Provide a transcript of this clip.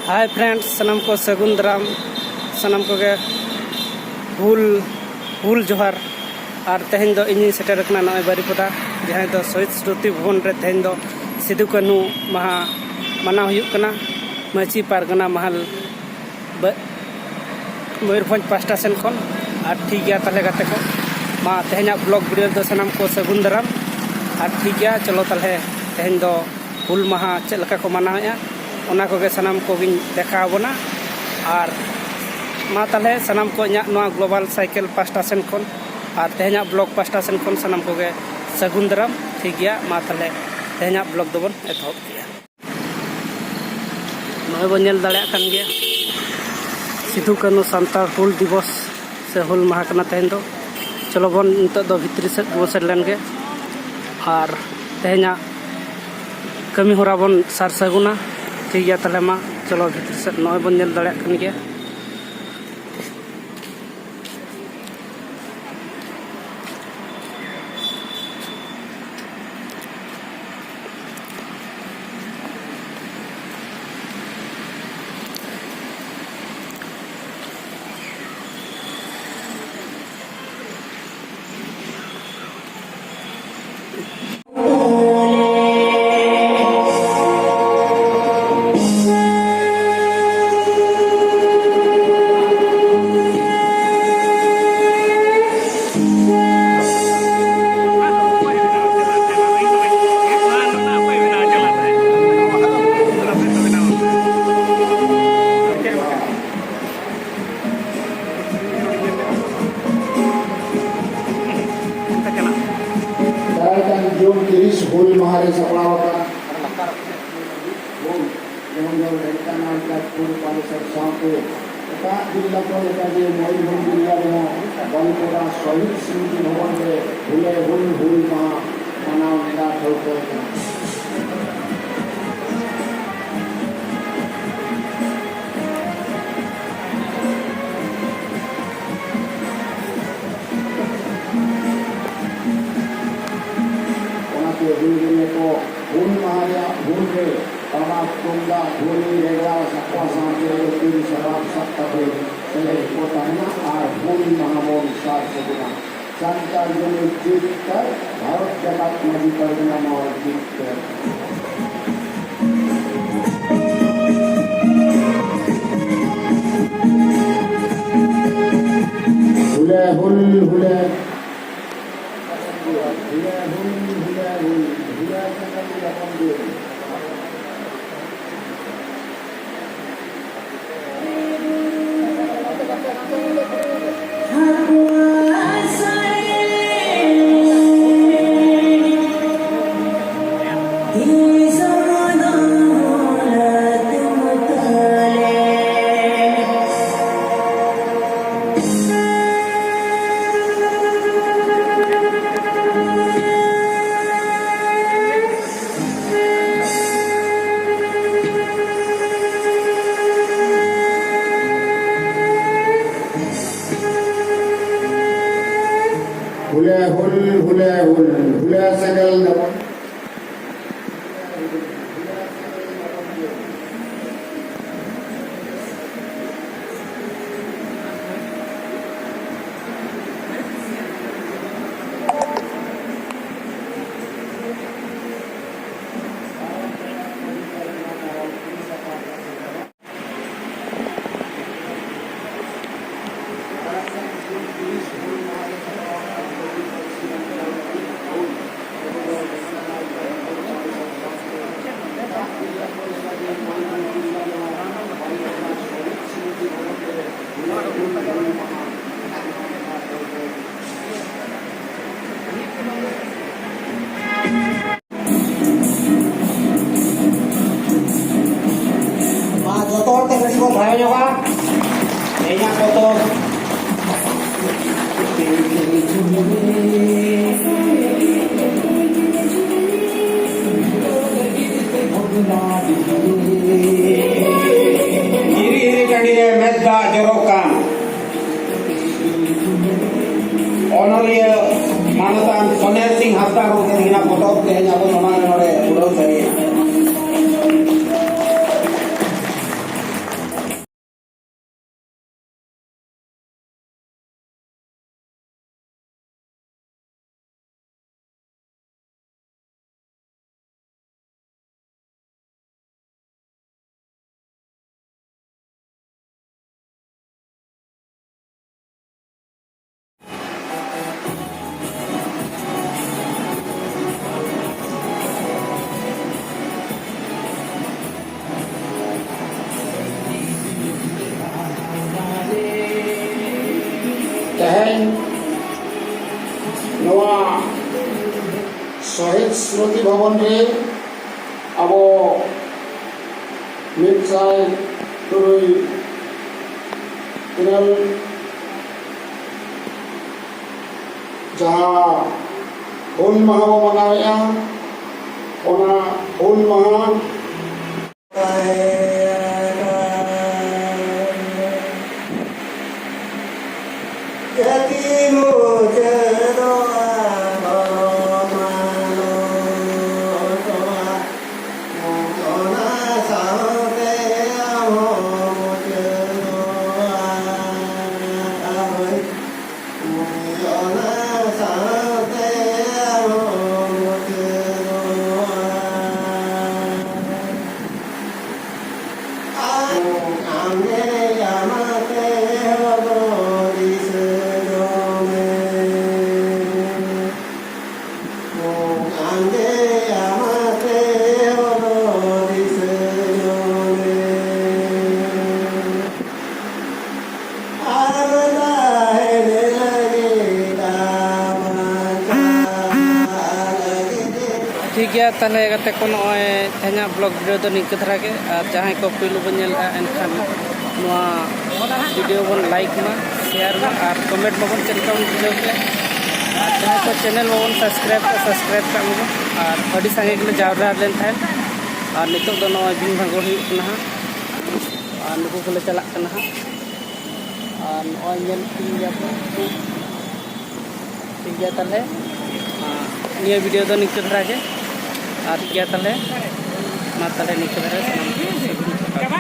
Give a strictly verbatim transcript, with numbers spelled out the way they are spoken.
Hi friends, ᱥᱟᱱᱟᱢ ᱠᱚ ᱥᱟᱹᱜᱩᱱ ᱫᱟᱨᱟᱢ, ᱥᱟᱱᱟᱢ ᱠᱚᱜᱮ ᱦᱩᱞ ᱦᱩᱞ ᱡᱚᱦᱟᱨ᱾ ᱟᱨ ᱛᱮᱦᱮᱧ ᱫᱚ ᱤᱧᱤᱧ ᱥᱮᱴᱮᱨ ᱟᱠᱟᱱᱟ ᱱᱚᱜᱼᱚᱭ ᱵᱟᱨᱤᱯᱟᱫᱟ, ᱡᱟᱦᱟᱸᱭ ᱫᱚ ᱥᱚᱦᱤᱫ ᱥᱢᱨᱩᱛᱤ ᱵᱷᱚᱵᱚᱱ ᱨᱮ ᱛᱮᱦᱮᱧ ᱫᱚ ᱥᱤᱫᱩ ᱠᱟᱹᱱᱦᱩ ᱢᱟᱦᱟ ᱢᱟᱱᱟᱣ ᱦᱩᱭᱩᱜ ᱠᱟᱱᱟ᱾ ᱢᱟᱹᱡᱷᱤ ᱯᱟᱨᱜᱟᱱᱟ ᱢᱟᱦᱟᱞ ᱵᱟ- ᱢᱚᱭᱩᱨᱵᱷᱚᱸᱡᱽ ᱯᱟᱥᱴᱟ ᱥᱮᱱ ᱠᱷᱚᱱ᱾ ᱟᱨ ᱴᱷᱤᱠ ᱜᱮᱭᱟ ᱛᱟᱦᱚᱞᱮ ᱜᱟᱛᱮ ᱠᱚ, ᱢᱟ ᱛᱮᱦᱮᱧᱟᱜ ᱵᱞᱚᱜ ᱵᱷᱤᱰᱤᱭᱳ ᱨᱮᱫᱚ ᱥᱟᱱᱟᱢ ᱠᱚ ᱥᱟᱹᱜᱩᱱ ᱫᱟᱨᱟᱢ᱾ ᱟᱨ ᱴᱷᱤᱠ ᱜᱮᱭᱟ, ᱪᱚᱞᱚ ᱛᱟᱦᱚᱞᱮ ᱛᱮᱦᱮᱧ ᱫᱚ ᱦᱩᱞ ᱢᱟᱦᱟ ᱪᱮᱫ ᱞᱮᱠᱟ ᱠᱚ ᱢᱟᱱᱟᱣᱮᱫᱼᱟ, ᱚᱱᱟ ᱠᱚᱜᱮ ᱥᱟᱱᱟᱢ ᱠᱚᱜᱮᱧ ᱫᱮᱠᱷᱟᱣ ᱟᱵᱚᱱᱟ᱾ ᱟᱨ ᱢᱟ ᱛᱟᱦᱚᱞᱮ ᱥᱟᱱᱟᱢ ᱠᱚ ᱤᱧᱟᱹᱜ ᱱᱚᱣᱟ ᱜᱞᱳᱵᱟᱞ ᱥᱟᱭᱠᱮᱞ ᱯᱟᱥᱴᱟ ᱥᱮᱱ ᱠᱷᱚᱱ ᱟᱨ ᱛᱮᱦᱮᱧᱟᱜ ᱵᱞᱚᱜ ᱯᱟᱥᱴᱟ ᱥᱮᱱ ᱠᱷᱚᱱ ᱥᱟᱱᱟᱢ ᱠᱚᱜᱮ ᱥᱟᱹᱜᱩᱱ ᱫᱟᱨᱟᱢ᱾ ᱴᱷᱤᱠ ᱜᱮᱭᱟ, ᱢᱟ ᱛᱟᱦᱚᱞᱮ ᱛᱮᱦᱮᱧᱟᱜ ᱵᱞᱚᱜ ᱫᱚᱵᱚᱱ ᱮᱛᱚᱦᱚᱵ ᱠᱮᱜᱼᱟ᱾ ᱱᱚᱜᱼᱚᱭ ᱵᱚᱱ ᱧᱮᱞ ᱫᱟᱲᱮᱭᱟᱜ ᱠᱟᱱ ᱜᱮᱭᱟ, ᱥᱤᱫᱩ ᱠᱟᱹᱱᱦᱩ ᱥᱟᱱᱛᱟᱲ ᱦᱩᱞ ᱫᱤᱵᱚᱥ ᱥᱮ ᱦᱩᱞ ᱢᱟᱦᱟ ᱠᱟᱱᱟ ᱛᱮᱦᱮᱧ ᱫᱚ᱾ ᱪᱚᱞᱚ ᱵᱚᱱ ᱱᱤᱛᱚᱜ ᱫᱚ ᱵᱷᱤᱛᱨᱤ ᱥᱮᱫ ᱵᱚᱱ ᱥᱮᱱ ᱞᱮᱱ ᱜᱮ ᱟᱨ ᱛᱮᱦᱮᱧᱟᱜ ᱠᱟᱹᱢᱤ ᱦᱚᱨᱟ ᱵᱚᱱ ᱥᱟᱨ ᱥᱟᱹᱜᱩᱱᱟ᱾ ᱴᱷᱤᱠ ᱜᱮᱭᱟ, ᱛᱟᱦᱚᱞᱮ ᱢᱟ ᱪᱚᱞᱚ ᱵᱷᱤᱛᱨᱤ ᱥᱮᱫ᱾ ᱱᱚᱜᱼᱚᱭ ᱵᱚᱱ ᱧᱮᱞ ᱫᱟᱲᱮᱭᱟᱜ ᱠᱟᱱ ᱜᱮᱭᱟ᱾ ᱫᱟᱨᱟᱭ ᱠᱟᱱ ᱡᱩᱱ ᱛᱤᱨᱤᱥ ᱦᱩᱞ ᱢᱟᱦᱟ ᱨᱮ ᱥᱟᱯᱲᱟᱣ ᱟᱠᱟᱱ ᱦᱩᱞ, ᱡᱮᱢᱚᱱ ᱫᱚ ᱰᱷᱮᱱᱠᱟᱱᱟᱞ, ᱡᱟᱡᱽᱯᱩᱨ, ᱵᱟᱞᱮᱥᱚᱨ ᱥᱟᱶᱛᱮ ᱮᱴᱟᱜ ᱡᱤᱞᱟ ᱠᱚ ᱞᱮᱠᱟᱜᱮ ᱢᱚᱭᱩᱨᱵᱷᱚᱸᱡᱽ ᱡᱤᱞᱟ ᱨᱮᱦᱚᱸ ᱵᱟᱞᱤᱯᱚᱫᱟ ᱥᱚᱦᱤᱫ ᱥᱢᱨᱤᱛᱤ ᱵᱷᱚᱵᱚᱱ ᱨᱮ ᱦᱩᱞᱮ ᱦᱩᱞ, ᱦᱩᱞ ᱢᱟᱦᱟ ᱢᱟᱱᱟᱣ ᱱᱮᱰᱟ ᱴᱷᱟᱹᱣᱠᱟᱹ ᱟᱠᱟᱱᱟ᱾ ᱚᱱᱟᱛᱮ ᱦᱩᱞᱜᱟᱹᱨᱤᱭᱟᱹ ᱠᱚ ᱦᱩᱞ ᱢᱟᱦᱟ ᱨᱮᱭᱟᱜ ᱦᱩᱞ ᱨᱮ ᱴᱟᱢᱟᱠ ᱛᱩᱢᱫᱟᱜ ᱨᱮᱜᱽᱲᱟ ᱥᱟᱯᱲᱟᱣ ᱥᱟᱶᱛᱮ ᱟᱹᱛᱩ ᱥᱟᱯᱲᱟᱣ ᱥᱟᱵ ᱠᱟᱛᱮ ᱥᱮᱞᱮᱫ ᱠᱚ ᱛᱟᱦᱮᱱᱟ ᱟᱨ ᱦᱩᱞ ᱢᱟᱦᱟ ᱵᱚᱱ ᱥᱟᱨ ᱥᱟᱹᱜᱩᱱᱟ᱾ ᱥᱟᱱᱛᱟᱲ ᱡᱩᱢᱤᱫ ᱡᱤᱛᱠᱟᱹᱨ ᱵᱷᱟᱨᱚᱛ ᱡᱟᱠᱟᱛ ᱢᱟᱹᱡᱷᱤ ᱯᱟᱨᱜᱟᱱᱟ ᱢᱚᱦᱚᱞ ᱡᱤᱛᱠᱟᱹᱨ᱾ ᱦᱩᱞᱮ ᱦᱩᱞ, ᱦᱩᱞᱮ ᱦᱩᱞᱮ ᱦᱩᱞ, ᱦᱩᱞᱮ ᱦᱩᱞ, ᱦᱩᱞᱮ ᱥᱟᱱᱛᱟᱲ ᱡᱟᱯᱚᱱ ᱫᱤᱱ᱾ ᱦᱩᱞᱮ ᱦᱩᱞ, ᱦᱩᱞᱮ ᱦᱩᱞ, ᱦᱩᱞᱮ ᱥᱮᱸᱜᱮᱞ ᱫᱟᱵᱚᱱ᱾ ᱢᱟ ᱡᱚᱛᱚ ᱦᱚᱲ ᱛᱮ ᱠᱟᱹᱴᱤᱡ ᱵᱚᱱ ᱫᱷᱟᱨᱮ ᱧᱚᱜᱟ᱾ ᱛᱮᱦᱮᱧᱟᱜ ᱯᱚᱛᱚᱵ ᱦᱤᱨᱤ ᱦᱤᱨᱤ ᱴᱟᱺᱰᱤ ᱨᱮ ᱢᱮᱫ ᱫᱟᱜ ᱡᱚᱨᱚᱜ ᱠᱟᱱ᱾ ᱚᱱᱚᱞᱤᱭᱟᱹ ᱢᱟᱱᱚᱛᱟᱱ ᱥᱚᱱᱮᱨ ᱥᱤᱝ ᱦᱟᱸᱥᱫᱟ ᱜᱚᱢᱠᱮ ᱛᱟᱹᱠᱤᱱᱟᱜ ᱯᱚᱛᱚᱵ ᱛᱮᱦᱮᱧ ᱟᱵᱚ ᱥᱚᱢᱟᱡᱽ ᱨᱮ ᱱᱚᱰᱮ ᱩᱰᱟᱹᱣ ᱥᱟᱹᱨᱤᱭᱮᱱᱟ᱾ ᱥᱢᱨᱩᱛᱤ ᱵᱷᱚᱵᱚᱱ ᱨᱮ ᱟᱵᱚ ᱢᱤᱫ ᱥᱟᱭ ᱛᱩᱨᱩᱭ ᱤᱨᱟᱹᱞ ᱡᱟᱦᱟᱸ ᱦᱩᱞ ᱢᱟᱦᱟ ᱵᱚ ᱢᱟᱱᱟᱣᱮᱫᱼᱟ, ᱚᱱᱟ ᱦᱩᱞ ᱢᱟᱦᱟ ᱴᱷᱤᱠ ᱜᱮᱭᱟ, ᱛᱟᱦᱚᱞᱮ ᱜᱟᱛᱮ ᱠᱚ, ᱱᱚᱜᱼᱚᱭ ᱛᱮᱦᱮᱧᱟᱜ ᱵᱞᱚᱜ ᱵᱷᱤᱰᱤᱭᱳ ᱫᱚ ᱱᱤᱝᱠᱟᱹ ᱫᱷᱟᱨᱟ ᱜᱮ᱾ ᱟᱨ ᱡᱟᱦᱟᱸᱭ ᱠᱚ ᱯᱳᱭᱞᱳ ᱵᱚᱱ ᱧᱮᱞᱮᱫᱼᱟ, ᱮᱱᱠᱷᱟᱱ ᱱᱚᱣᱟ ᱵᱷᱤᱰᱤᱭᱳ ᱵᱚᱱ ᱞᱟᱭᱤᱠ ᱢᱟ, ᱥᱮᱭᱟᱨ ᱢᱟ ᱟᱨ ᱠᱚᱢᱮᱱᱴ ᱢᱟᱵᱚᱱ ᱪᱮᱫ ᱞᱮᱠᱟ ᱵᱚᱱ ᱵᱩᱡᱷᱟᱹᱣ ᱠᱮᱫ᱾ ᱟᱨ ᱡᱟᱦᱟᱸᱭ ᱠᱚ ᱪᱮᱱᱮᱞ ᱵᱟᱵᱚᱱ ᱥᱟᱵᱥᱠᱨᱟᱭᱤᱵ ᱠᱟᱜ, ᱥᱟᱵᱥᱠᱨᱟᱭᱤᱵ ᱠᱟᱜ ᱢᱟᱵᱚᱱ᱾ ᱟᱨ ᱟᱹᱰᱤ ᱥᱟᱸᱜᱮ ᱜᱮᱞᱮ ᱡᱟᱣᱨᱟ ᱞᱮᱱ ᱛᱟᱦᱮᱸᱫ᱾ ᱟᱨ ᱱᱤᱛᱚᱜ ᱫᱚ ᱱᱚᱜᱼᱚᱭ ᱵᱤᱧ ᱵᱷᱟᱸᱜᱚᱲ ᱦᱩᱭᱩᱜ ᱠᱟᱱᱟ ᱦᱟᱸᱜ᱾ ᱟᱨ ᱱᱩᱠᱩ ᱠᱚᱞᱮ ᱪᱟᱞᱟᱜ ᱠᱟᱱᱟ ᱦᱟᱸᱜ᱾ ᱟᱨ ᱱᱚᱜᱼᱚᱭ ᱧᱮᱞ ᱴᱷᱤᱠ ᱜᱮᱭᱟ ᱯᱮ᱾ ᱴᱷᱤᱠ ᱜᱮᱭᱟ ᱛᱟᱦᱚᱞᱮ, ᱟᱨ ᱱᱤᱭᱟᱹ ᱵᱷᱤᱰᱤᱭᱳ ᱫᱚ ᱱᱤᱝᱠᱟᱹ ᱫᱷᱟᱨᱟ ᱜᱮ᱾ ᱟᱨ ᱴᱷᱤᱠ ᱜᱮᱭᱟ ᱛᱟᱦᱚᱞᱮ, ᱢᱟ ᱛᱟᱦᱚᱞᱮ ᱱᱤᱝᱠᱟᱹ ᱫᱷᱟᱨᱟ ᱜᱮ ᱥᱟᱱᱟᱢ ᱠᱚ ᱥᱟᱹᱜᱩᱱ ᱥᱚᱠᱟᱞ᱾